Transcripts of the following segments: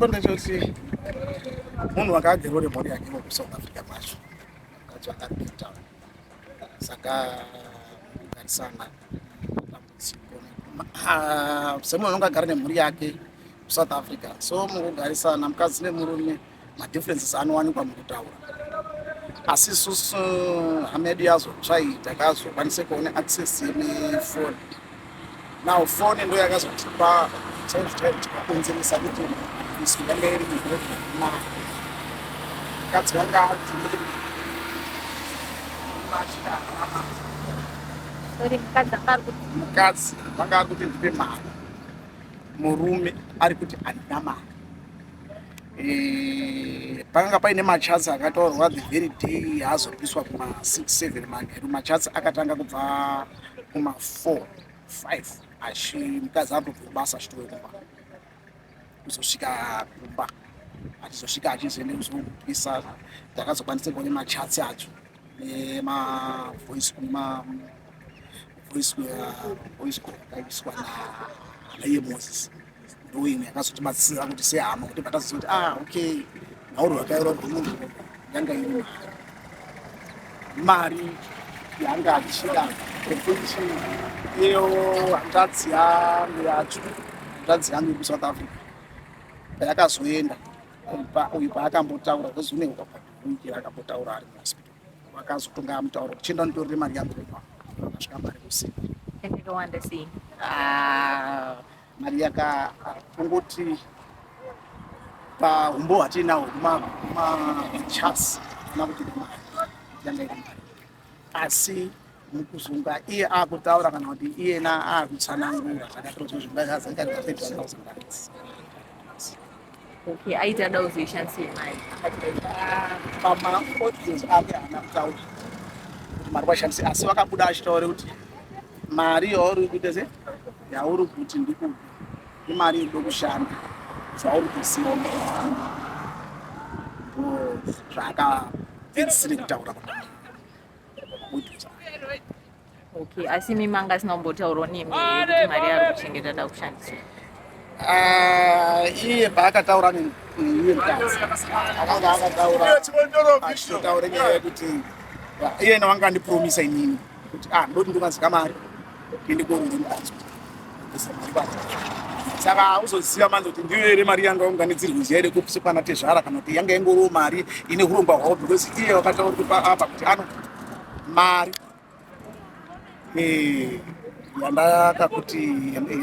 Chiripo ndechekuti munhu wanga agere nemhuri yake muSouth Africa kwacho, mukadzi wanga ari Cape Town, saka kugarisana dambudziko semunhu anonge agara nemhuri yake kuSouth Africa, so mukugarisana mukadzi nemurume madifferences anowanikwa mukutaura. Asi isusu hama yedu yazotsva iyi takazokwanisa kuona access yemifoni. Now foni ndo yakazotipa chaizvo chaizvo chikakonzeresa kuti isu yanga iri mari. Mukadzi wanga ati mukadzi vanga ari kuti ndipe mari, murume ari kuti handina mari. Pakanga paine machats akataurwa the very day azopiswa kuma 6 7 manheru. Machats akatanga kubva kuma 4 5 achi mukadzi atobva kubasa achitove kumba kuzosvika kumba, achizosvika achizoenda kuzopisa. Takazokwanisa kuone machats acho nemavoice voice voice call akaiswa naiye Moses, ndo imwe yakazotibatsira kuti sehama kuti pataziva kuti ah okay, nhauro yakairwa munhu yanga iri mari yanga achida, nekuti iyo hanzvadzi yangu yacho, hanzvadzi yangu yekuSouth Africa payakazoenda, uyu paakambotaura kuzune wiki akambotaura ari muhospital, vakazotonga amutaura kuti chienda nditorere mari yangu kumba. Akasvika mari usiku. Yakawanda sei? Ah, mari yaka kungoti pahumbo hwatinawo kumachats kana kuti mari yanga iri mari, asi mukuzunga iye akutaura kana kuti iyena akutsanangura zvakatora zvingaazanga 31,000 rands. Okay, aiti ada kuzoishandisa mari akati Pamaaudios ake haana kutaura kuti mari kwashandisa, asi vakabuda achitaura kuti mari yauri kuita se yauri kuti ndikupe imari inoda kushanda zvauri kuziva, zvaakapedzisire kutaura kudai. Okay, asi imi manga asina kumbotaurawo nemi here kuti mari yaari kuchengeta ada kushandisa? Ah, iye paakataura neiye mukadzi akanga akataura achitotaura nyaya yekuti iyena wanga andipromisa inini kuti ah, ndoti ndokazika mari tiende korure mukadzi. Saka hauzoziva manje kuti ndiyo here mari yanga unganidzirwa ziya here kupana tezvara kana kuti yanga ingoriwo mari ine urongwa hwavo, because iye wakataura kuti apa kuti ano mari yandakakuti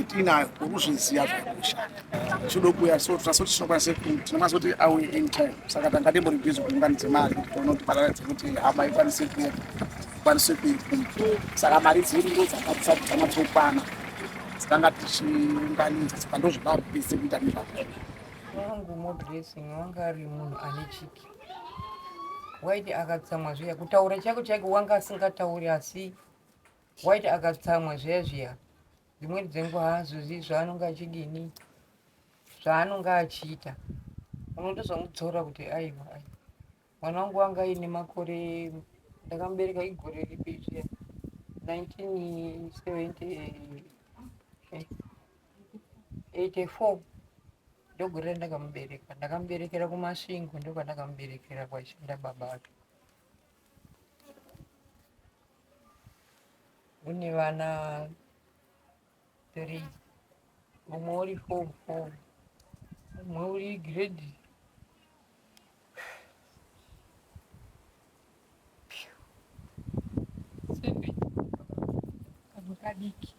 tinayo urikuzviziva zvakushanda chido kuya, so tasoti tinokwanisa kuti auye anytime. Saka tanga timbori busy kuunganidza mari kuti tione kuti pararadze kuti hama ikwanise kuya ikwanise kuikumba. Saka mari dzedu ndo dzanga dzisati dzanyatsokwana dzatanga tichiunganidza, saka ndo zvakapese kuita nezvazvo. Wangu Moreblessing wanga ari munhu ane chiki, waiti akatsamwa zviya, kutaura chaiko chaiko wanga asingatauri, asi waiti akatsamwa zviya zviya, dzimweni dzenguva haazozivi zvaanonge achidini, zvaanonge achiita. Unotozomudzora kuti aiwa, aiwa, mwana wangu wanga aine makore, ndakamubereka igore ripi zviya, 1970 84 ndogore randakamubereka. Ndakamuberekera kuMasvingo, ndokwandakamuberekera kwaishanda baba ake. Une vana 3, mumwe uri form 4, mumwe uri grade 7, kamwe kadiki.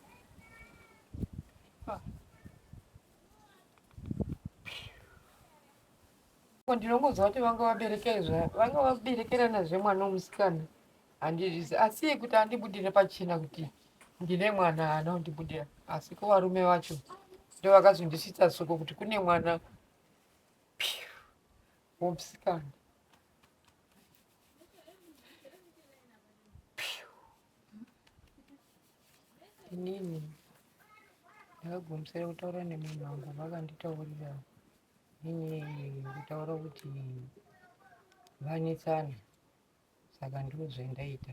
Ndinongonzwa kuti vanga vaberekezva, vanga vaberekerana zvemwana womusikana, handizvizi, asi iye kuti andibudire pachena kuti ndine mwana haana kundibudira. Asi kuvarume vacho ndo vakazondisvitsa soko kuti kune mwana womusikana. Inini ndakagumisira kutaura nemunhu wangu, vakanditaurira nenyaya kutaura kuti vanetsana, saka ndozvandaita,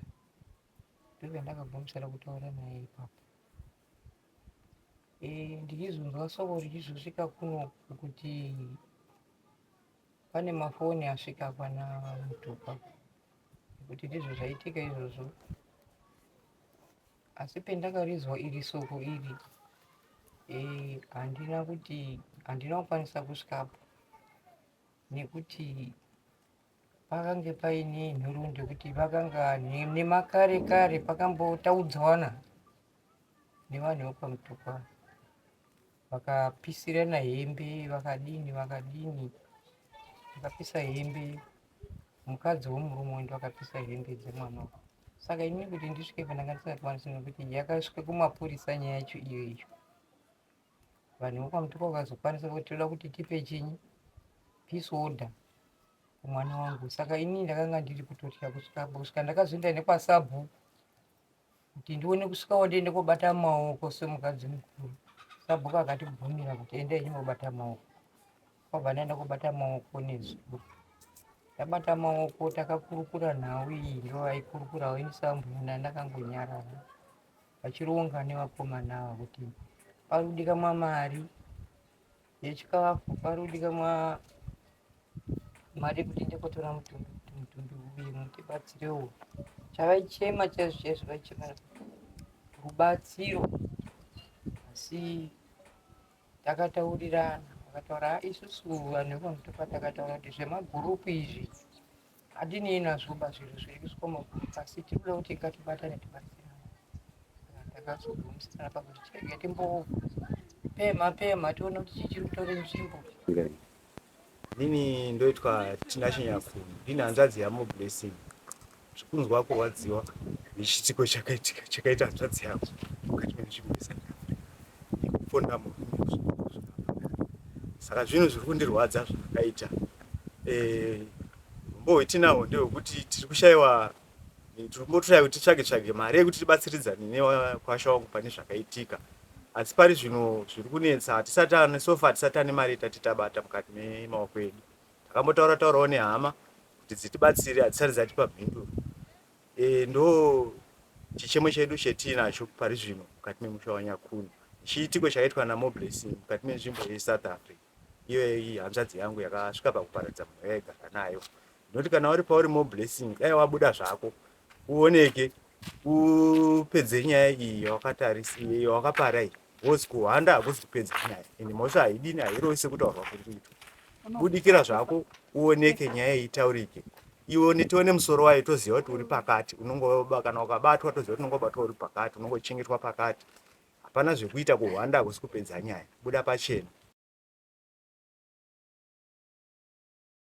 ndozvandakagumisira kutaura naye ipapo. Ndichizonzwa soko richizosvika kuno kuti Pane mafoni asvika kwana Mutupa kuti ndizvo zvaitika izvozvo. Asi pendakarizwa iri soko iri eh, handina kuti handina kukwanisa kusvikapo nekuti pakange paine nhoroondo yekuti vakanga nemakare kare pakambotaudzwana nevanhu vekwaMutupa vakapisirana hembe vakadini vakadini vakapisa hembe mukadzi wemurume wedu akapisa hembe dzemwana wake saka ini kuti ndisvike pandanga ndisingakwanisi nekuti yakasvika kumapurisa nyaya yacho iyo iyo vanhu vekwamutuka vakazokwanisa kuti toda kuti tipe chinyi peace order kumwana wangu saka ini ndakanga ndiri kutotya kusvika kusvika ndakazoenda nekwasabhuku kuti ndione kusvikawo ndiende kobata maoko semukadzi mukuru sabhuku akatibvumira kuti endai ndimobata maoko kwabva ndaenda kobata maoko nezuro ndabata maoko takakurukura nhau iyi ndovaikurukurawo ini sambuna ndakangonyarara vachironga nevakomana ava kuti parikudikamwa mari yechikafu parikudikamwa mari yekuti ende kotora mutumbi kuti mutumbi uye mutibatsirewo chavaichema chaizvo chaizvo vaichema rubatsiro asi takataurirana vakataura ah, isusu vanhu vekwamutopa takataura kuti zvemagurupu izvi hatinei nazvo ba zviro zviri kuiswa magurupu asi tiri kuda kuti ngatibatane tibatsirane takazogumisana pakuti chirege timbopemha pemha tione kuti chii chiri kutore nzvimbo Inini ndoitwa Tinashe Nyakuni, ndini hanzvadzi yaMoblessing. Zvikunzwa kurwadziwa nechitiko chakaitika chakaita hanzvadzi yako mukati menzvimbo yeSouth Africa yekuponda murume saka zvinhu zviri kundirwadza zvakaita eh, urombo hwetinahwo ndehwekuti tiri kushaiwa tiri kumbotraya kuti titsvage tsvage mari yekuti tibatsiridzane nekwasha wangu pane zvakaitika asi pari zvino zviri kunetsa hatisati ane sofa hatisati ane mari yetati tabata mukati memaoko edu takambotaura taurawo nehama kuti dzitibatsire hadzisati dzatipa mhinduro e, ndo chichemo chedu chetiinacho pari zvino mukati memusha wanyakuni chiitiko chakaitwa namoblessing mukati menzvimbo yesouth africa iyo iyi hanzvadzi yangu yakasvika pakuparadza munhu yaigara nayo ndinoti kana uri pauri more blessing dai wabuda zvako uoneke upedze nyaya iyi yawakatarisa yawakapara iyi because kuhwanda hakusi kupedza nyaya ende mhosva haidini hairovi sekutaurwa kuri kuitwa budikira zvako uoneke nyaya iyi itaurike iwe tione musoro wayo toziva kuti uri pakati unongoba kana ukabatwa toziva kuti unongobatwa uri pakati unongochengetwa pakati hapana zvekuita kuhwanda hakusi kupedza nyaya buda pachena.